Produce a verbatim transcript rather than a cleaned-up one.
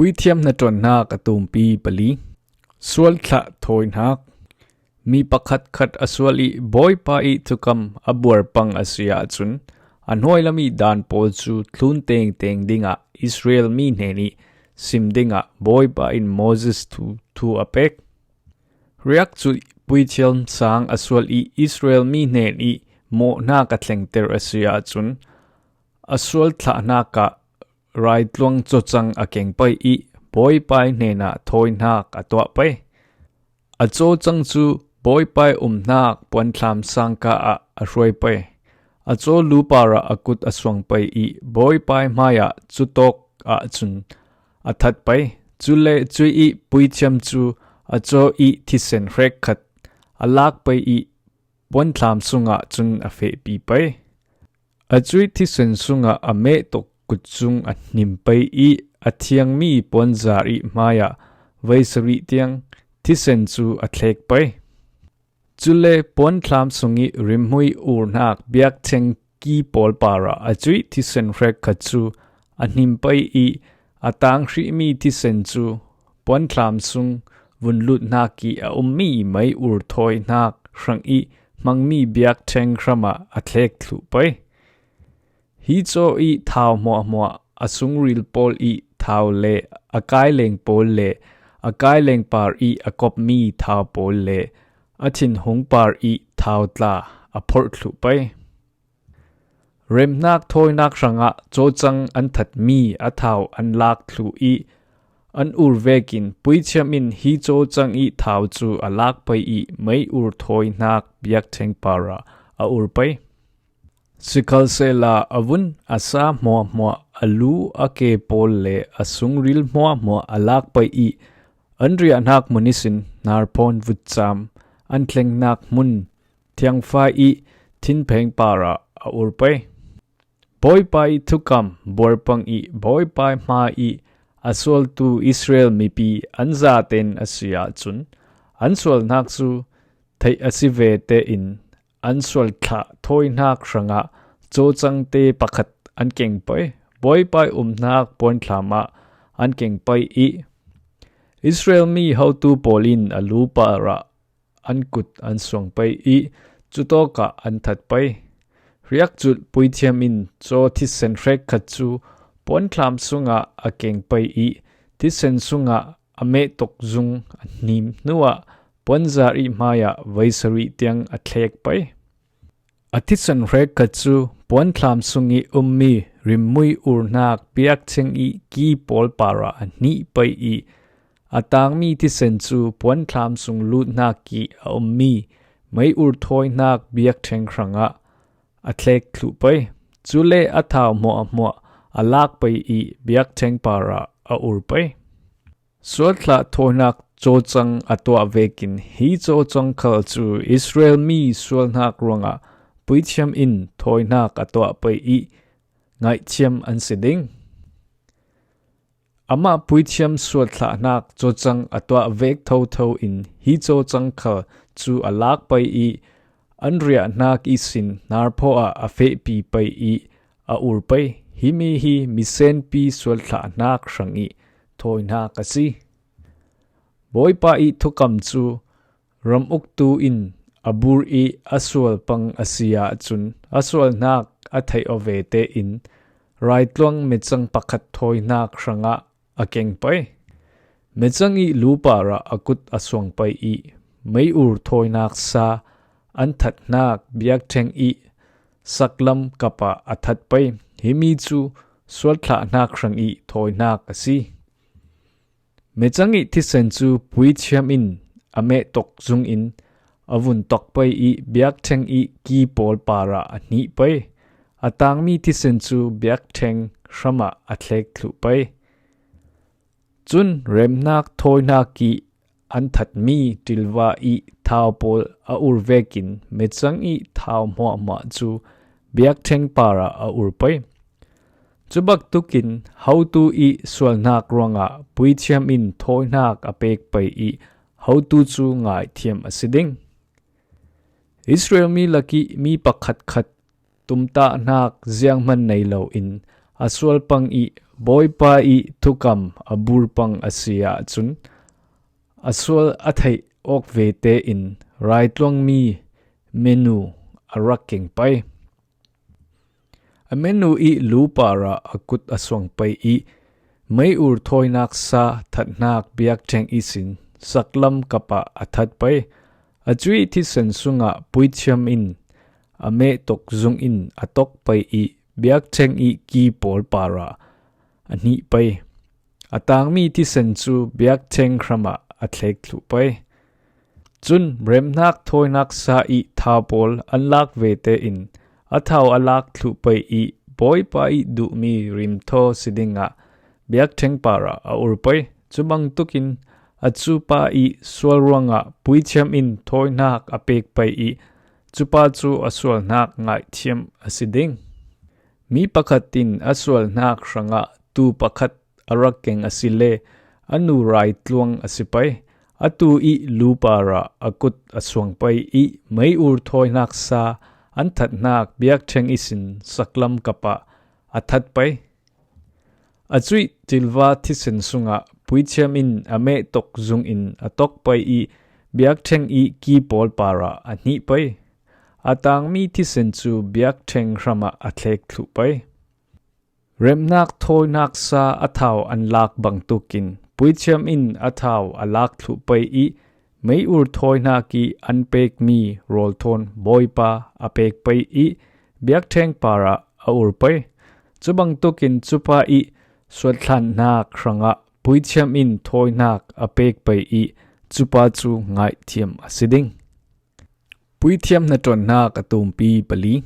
Puithiam hnaṭawnnak a tumpi pali. Sualthlah thawinak. Mi pakhatkhat a sual ih Bawipa ih thukam a buarpang a si ahcun, a hnuai lam ih dan pawl cu thlun tengteng dingah Israel mi hnenih sim dingah Bawipa in Moses thu, thu a pek. Riak cu puithiam sang a sual ih Israel mi hnenih mawhnak a thlengter a si ahcun, a sualthlahnak ah raitluang cawcang a keng pei ih Bawipa ih hnenah thawinak a tuah pei. A cawcang cu Bawipa ih umnak puanthlam sangka ah a hruai pei. A caw lu parah a kut a suang pei ih Bawipa ih hmaiah cutawk ahcun a that pei. Cule cuih ih puithiam cu a caw ih thisen hrekkhat a lak pei ih puanthlam sungah cun a fehpi pei. A cuih thisen sungah a mehtuk kutzung a hnim pei ih a thiangmi puanzar ih hmaiah veisarih tiang thisen cu a thlek pei. Cule puanthlam sung ih rimhmui urnak biaktheng ki pawl parah a cuih thisen hrekkhat cu a hnim pei ih a tang hrihmi thisen cu puanthlam sung vun lutnak ih a ummi mei ur thawinak hrang ih hmangmi biaktheng hramah a thlek thluh pei. Hi caw ih thau hmuahhmuah, a sungril pawl ih thau le a kaileng pawl le a kaileng par ih a kopmi thau pawl le a thinhung par ih thau tla a phorh thluh pei. Remhnak thawinak hrangah cawcang an thatmi a thau an lak thluh ih an ur vekin puithiam in hi cawcang ih thau cu a lak pei ih mei ur thawinak biaktheng parah a ur pei. Sikhalsehla a vun a sa hmuahhmuah, a lu a ke pawl le a sungril hmuahhmuah a lak pei ih an riahnak hmun ihsin narphawn vutcam an thlengnak hmun thiangfai ih thinpheng parah a ur pei. Bawipa ih thukam buarpang ih Bawipa ih hma ih a sualtu Israel mipi an zaten a si ahcun an sualnak cu theih a si ve tein an sualthlah thawinak hrangah cawcangte pakhat an keng pei. Bawipa ih umnak puanthlam ah an keng pei ih Israel mi hotu pawl in a lu parah an kut an suang pei ih cutawkah an that pei. Riakculh puithiam in caw thisen hrekkhat cu puanthlam sungah a keng pei ih thisen sungah a mehtuk zung a hnim hnuah puanzar ih hmaiah veisarih tiang a thlek pei. A thisen hrekkhat cu puanthlam sung ih ummi rimhmui urnak biaktheng ih ki pawl parah a hnih pei ih a tangmi thisen cu puanthlam sung lutnak ih a ummi mei ur thawinak biaktheng hrangah a thlek thluh pei. Cule a thau hmuahhmuah a lak pei ih biaktheng parah a ur pei. Sualthlah thawinak cawcang a tuah vekin hi cawcang khal cu Israel mi sualnak ruangah puithiam in thawinak a tuah pei ih ngaihthiam an si ding. Amah puithiam sualthlahnak cawcang a tuah vek thotho in hi cawcang khal cu a lak pei ih an riahnak ihsin narphaw ah a fehpi pei ih a ur pei. Himi hi misenpi sualthlahnak hrang ih thawinak a si. Bawipa ih thukam cu ram uktu in a bur ih a sual pang a si ahcun a sualnak a theih aw ve tein raitluang mecang pakhat thawinak hrangah a keng pei. Mecang ih lu parah a kut a suang pei ih mei ur thawinak sa an thatnak biaktheng ih saklam kapah a that pei. Himi cu sualthlahnak hrang ih thawinak a si. Mecang ih thisen cu puithiam in a mehtuk zung in a vun tok pei ih biaktheng ih ki pawl parah a hnih pei. A tangmi thisen cu biaktheng hramah a thlek thluh pei. Cun remhnak thawinak ih an thatmi ṭilva ih thau pawl a ur vekin mecang ih thau hmuahhmuah cu biaktheng parah a ur pei. Cubaktuk in hotu ih sualnak ruangah puithiam in thawinak a pek pei ih hotu cu ngaithiam a si ding. Israel mi lakih mi pakhatkhat tumtahnak zianghman nei loin a sual pang ih Bawipa ih thukam a bur pang a si ahcun, a sual a theih awk vete in raitluangmi menu a rak keng pei. A menu ih lu parah a kut a suang pei ih mei-ur thawinak sa thathnak biakṭheng ihsin saklam kap ah a that pei. A cuih thisen sungah puithiam in a meh tok zung in a tok pei ih biakṭheng ih ki pawl parah a hnih pei. A tangmi thisen cu biakṭheng hram ah a thlek thluh pei. Cun remhnak thawinak sa ih thau pawl an lak vete in a thau a lak thluh pei ih Bawipa ih duhmi rimthaw si dingah biakṭheng parah a ur pei. Cu bangtukin a cupa ih sual ruangah puithiam in thawinak a pek pei ih cupa cu a sualnak ngaihthiam a si ding. Mi pakhat in a sualnak hrangah tuu pakhat a rak keng a si le a nu raitluang a si pei. A tuu ih lu parah a kut a suang pei ih mei-ur thawinak sa an thathnak biakṭheng ihsin saklam kap ah a that pei. A cuih ṭilva thisen sungah puithiam in a meh tok zung in a tok pei ih biakṭheng ih ki pawl parah a hnih pei. A tangmi thisen cu biakṭheng hram ah a thlek thluh pei. Remhnak thawinak sa a thau an lak bangtukin puithiam in a thau a lak thluh pei ih mei-ur thawinak ih an pekmi rawl thawn Bawipa a pek pei ih biakṭheng parah a ur pei. Cu bangtukin cupa ih sualthlannak hrangah puithiam in thawinak a pek pei ih cupa cu ngaihthiam a si ding. Puithiam hnaṭuannak a tumpi pali.